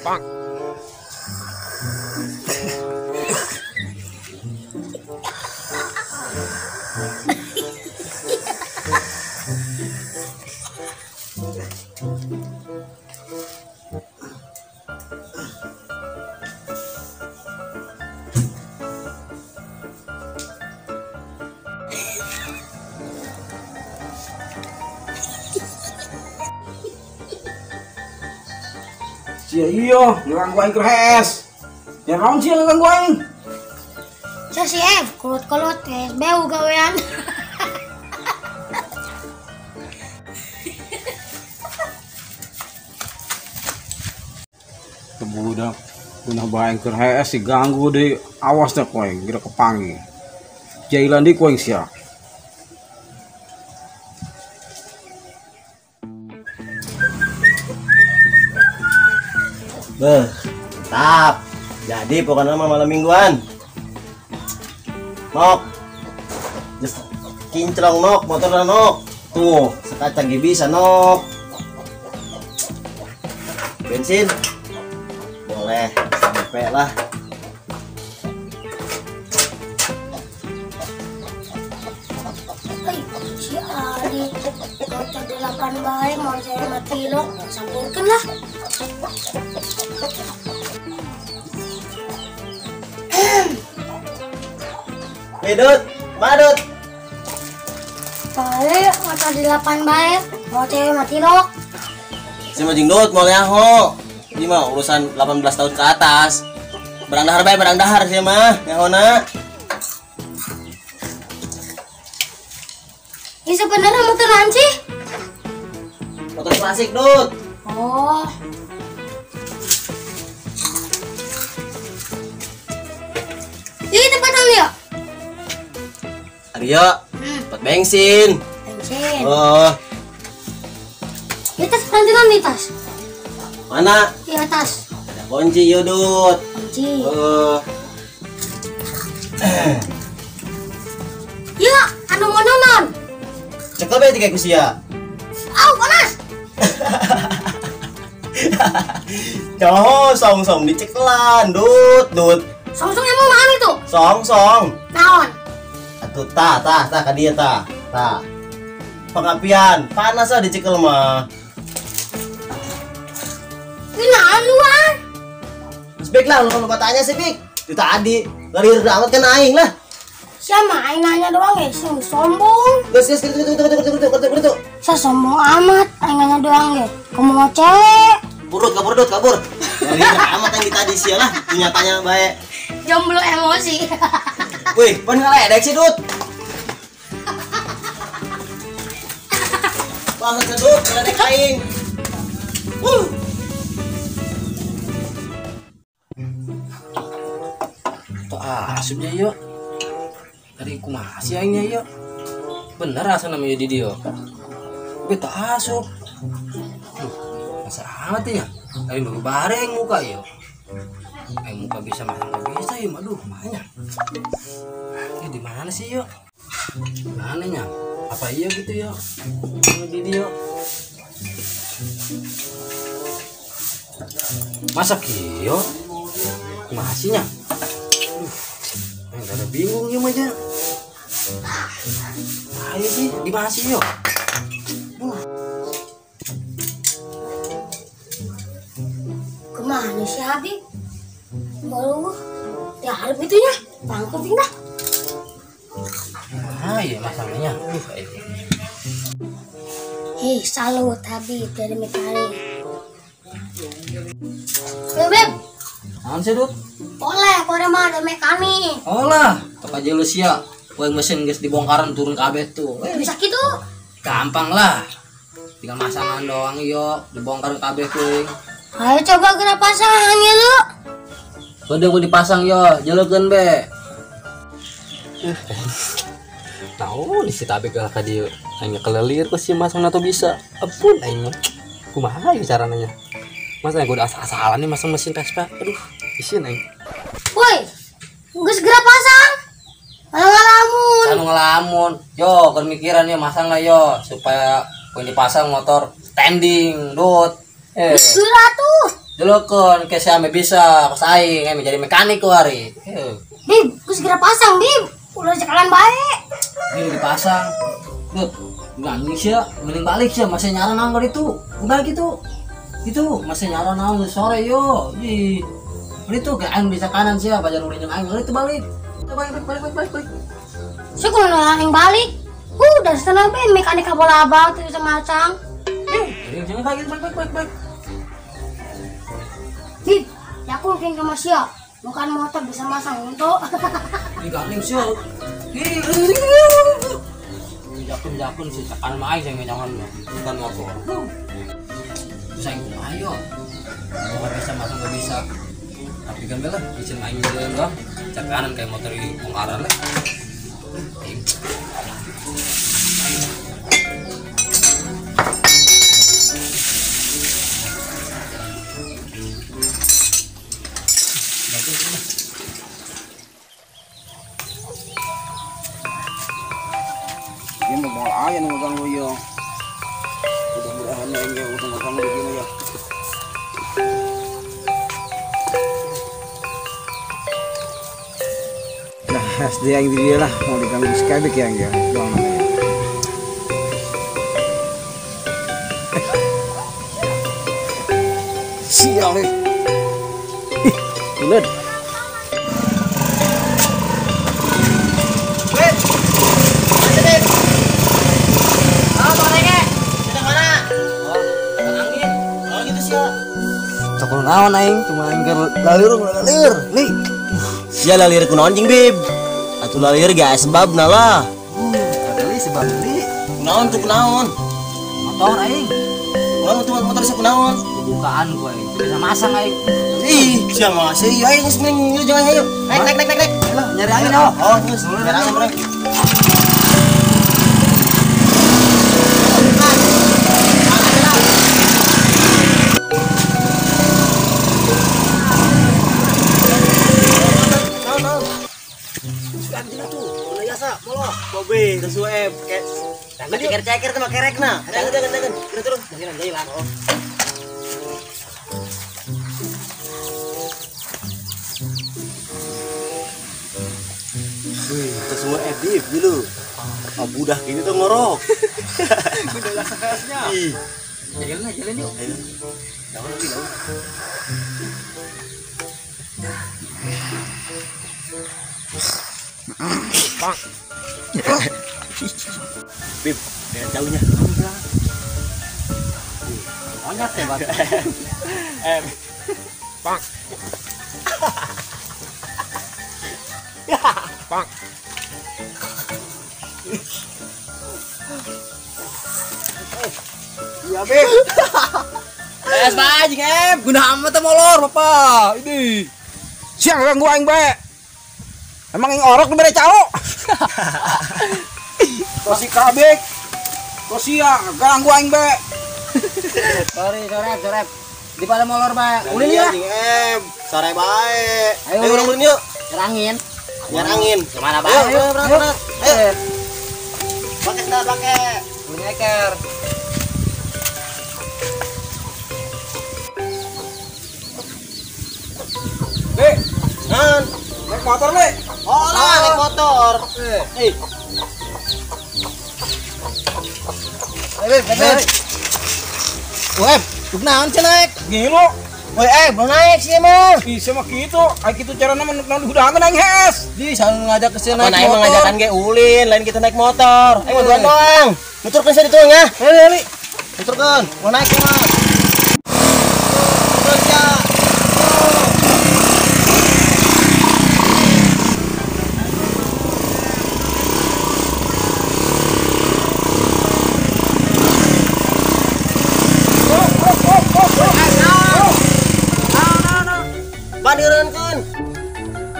Bang. Sia iyo, ngeganggu aing keur hees. Ya naon sia ngeganggu aing? Sia si F, kolot-kolot hees beu gawean. Budak, gunah bae aing keur hees diganggu deui, awas teh ku aing geura kepanggih. Jailan deui ku aing sia. Beuh, mantap. Jadi pokoknya mah malam mingguan. Nok. Just kinclong nok, motorna nok. Tuh, sekacang ge bisa nok. Bensin. Boleh, sampai lah. Hei, si Ali motor 8 bae mau saya mati lo, sampurkeun lah. Medut, madut. Bae, motor 8 bae, mau cewek mati lo. Si majing dut mau nyaho. Ini mah urusan 18 tahun ke atas. Barang dahar bae, barang dahar sih mah, nyahona. Ini sebenarnya motor apaan sih? Motor klasik, Dut. Oh. Ini tempat Aryo. Aryo, tempat bensin. Bensin. Oh. Di tas nanti di tas. Mana? Di atas. Ada kunci, yo, Dut. Kunci. Oh. Ya, anu mau nonton. Cekel bae tiga kusia. Au, panas. Coho, song-song dicekelan, Dut, Dut. Song-song emang naon itu? Song-song. Naon? Atuh ta, ta, ta ka dieu ta. Ta. Pengapian, panas ah dicekel mah. Ini naon luar? Terus Bik lah, lu lupa tanya sih Bik. Itu tadi, lari amat kan aing lah. Siapa aing nanya doang ya, sing sombong. Geus geus gitu gitu gitu gitu gitu gitu. Saya sombong amat, aing nanya doang ya. Kamu mau cewek? Burut, kabur, Dut, kabur. Lari amat yang tadi sia lah, nyatanya baik. Jomblo emosi. Wih, pan ngeledek sih, Dut. Banget Dut, ngeledek aing. Wuh. Tuh asupnya yuk. Tadi kumaha sih aingnya yuk. Bener asa namanya di dia. Tapi tak asup. Duh, masa amat ya. Aing baru bareng muka yuk. Aing muka bisa masa nggak bisa yuk, aduh, mana? Ini di mana sih yuk? Mana nya? Apa iya gitu yuk? Di dia. Masa kiyo? Kumaha sih nya? Duh, aing rada bingung yuk aja. Ayo sih, di mana sih yuk? Duh. Kemana sih Habib? Baru ya harap itunya, bangku pindah. Ah iya masalahnya. Duh, ayo. Hei, salut Habib dari Metali. Beb. Naon sih, Dut? Boleh, kore mah ada mekanik. Oh lah, tok aja lu sia. Poe mesin geus dibongkaran turun kabeh tuh. Bisa gitu? Gampang lah. Tinggal masangan doang yo, dibongkar kabeh kuing. Ayo coba gerak pasangan ya lu. Udah gua dipasang yo, jelekeun be. Tahu di si tabe ka dieu. Aing kelelir ku si masang atau bisa. Ampun aing. Kumaha ieu caranya? Masa yang gue udah asal-asalan nih masang mesin Vespa. Aduh, isin aing. Woi, geus geura pasang. Kalau ngelamun. Kalau ngelamun. Yo, pemikiran yo masang lah yo supaya poin dipasang motor standing, dot. Geus geura tuh. Jelokeun ke sia bisa pas aing jadi mekanik ku hari. Bib, geus geura pasang, Bib. Ulah cekalan bae. Ini dipasang. Dot, ganggu sia, mending balik sia masih nyaran naon itu. Udah gitu. Itu masih nyala naon sore yo. Ih. Itu ke aing bisa kanan sia bajar ulin jeung aing itu balik. Balik balik balik balik. Sia kudu aing balik. Udah setengah be mekanik abal-abal teu bisa macang. Jangan balik balik balik balik. Bib, ya aku mungkin ke sia. Bukan motor bisa masang untuk. Ih gandeng sia. Ih. Jakun-jakun sih tekan mah aing jangan bukan motor. Terus aing ayo. Enggak bisa masang enggak bisa. Tapi kan bela izin aing jalan doang. Cek kanan kayak motor di bongkaran lah. Ini mau aja nu ngaganggu yo. Mudah-mudahan aing ge udah ngaganggu gini ya. Nah, SD yang dia lah mau diganggu sekabek yang ya. Doang namanya. Sial nih. Ih, bulet. Naon aing cuma aing keur lalir lalir li. Sia lalir kunaon jeung Bib? Atuh lalir ge sebabna lah. Li sebab li. Kunaon tuh kunaon? Motor aing. Kunaon tuh motor sia kunaon? Bukaan gua aing. Bisa masang aing. Ih, sia mah sia aing geus mending jangan ayo. Naik naik naik naik. Lah nyari angin oh. Oh, geus nyari angin urang. Bobe, sesuai kayak ceker-ceker sama kerekna. Jangan jangan jangan. Turun turun. Jangan jalan. Oh. Wih, sesuai edip dulu. Ah, budak ini tuh ngorok. Udah rasa khasnya. Ih. Jalan jalan yuk. Ayo. Jauh lagi jauh. Pak. Bib, lihat jauhnya. Monyet ya, Bang. Pak. Pak. Iya, Bib. Es bae jeung em, guna amat teh molor, Bapak. Ini. Siang ganggu aing bae. Emang aing orok nu bere calo. Tosi kabek. Tosia ganggu aing bae. Sorry, sorep, sorep. Di pada molor bae. Ulin ya. Sore bae. Ayo urang ulin yuk. Nyerangin. Nyerangin. Kemana bae? Ayo, berangkat. Ayo. Pakai sendal pakai. Punya eker. Le, Nan, naik motor le. Oh lah, naik motor. Eh. Ayo, ayo. Weh, naon sih naik? Gilo. Woi, belum naik sih emang. Ih, sama gitu. Ai kitu carana mah naon hudangan aing hees. Di saling ngajak ke sini naik motor. Aing mengajakan ge ulin, lain kita naik motor. Aing mah duaan doang. Nuturkeun sia dituang ya. Hei, hei. Nuturkeun, mau naik mah. Nuturkeun sia.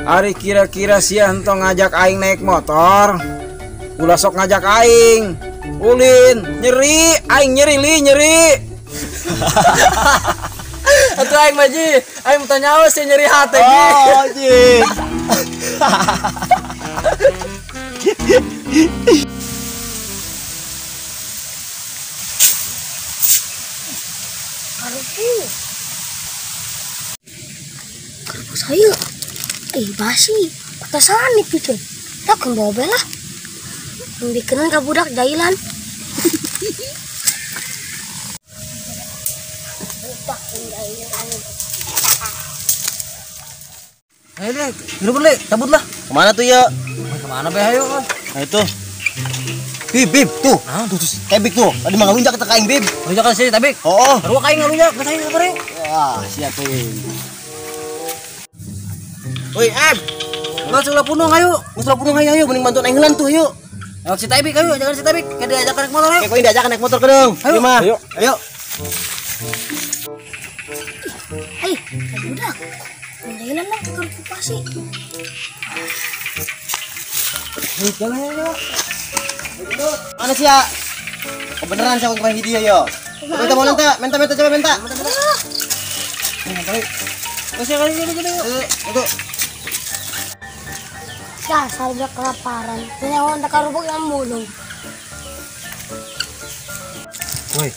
Ari kira-kira sia entong ngajak aing naik motor. Ulah sok ngajak aing. Ulin, nyeri, aing nyeri li, nyeri. Atuh aing mah ji, aing mah nyawa sih nyeri hati ji. Oh, ji. Kerupuk. Kerupuk saya. Basi. Petasan itu cuy. Tak bawa lah. Bikinan ka budak jailan. Budak jailan. Ayo deh, hidup le, cabut lah. Kemana tuh ya? Kemana be ayo? Nah itu. Bib, bib, tuh. Nah, tuh, tuh. Tebik tuh. Tadi mah ngalunjak kita kaing, Bib. Ngalunjak ka sih, Tebik. Oh. Baru kaing ngalunjak, ka saya kabar. Wah, siap tuh. Woi, Em. Langsung lah punung ayo. Langsung lah punung ayo, ayo mending bantuan aing tuh, ayo. Ayo si Tebik ayo, jangan si Tebik. Kayak diajakan naik motor ayo. Kayak diajakan naik motor kedeng. Ayo, mah. Ayo. Ayo. Hei, budak. Jailan lah kerupuk pasti. Jalan ayo. Mana sih ya? Kebenaran sih aku kemarin dia yo. Minta mau minta, minta minta coba minta. Terus ya kali ini gitu. Itu. Dasar udah kelaparan. Punya orang kerupuk yang mulung. Woi.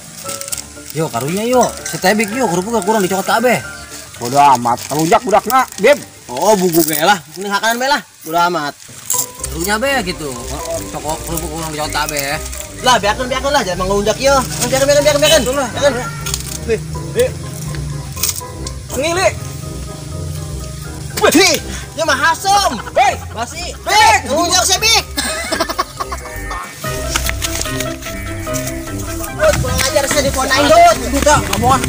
Yo karunya yo. Si Tebik yo kerupuk kurang dicokot kabeh. Bodo amat. Kalunjak budakna, Beb. Oh, buku ge lah. Mending hakanan be lah. Bodo amat. Karunya be gitu. Cokok kerupuk kurang dicokot kabeh. Lah, biarkan biarkan lah, jangan ngelunjak yo. Biarkan biarkan biarkan biarkan. Biarkan. Nih, nih. Sini, Li. Wih, ya mah hasem. Hei, basi. Bik, ngelunjak sih, Bik. Dut, kurang ajar sih di pohon aing, Dut. Duta, ngomongan.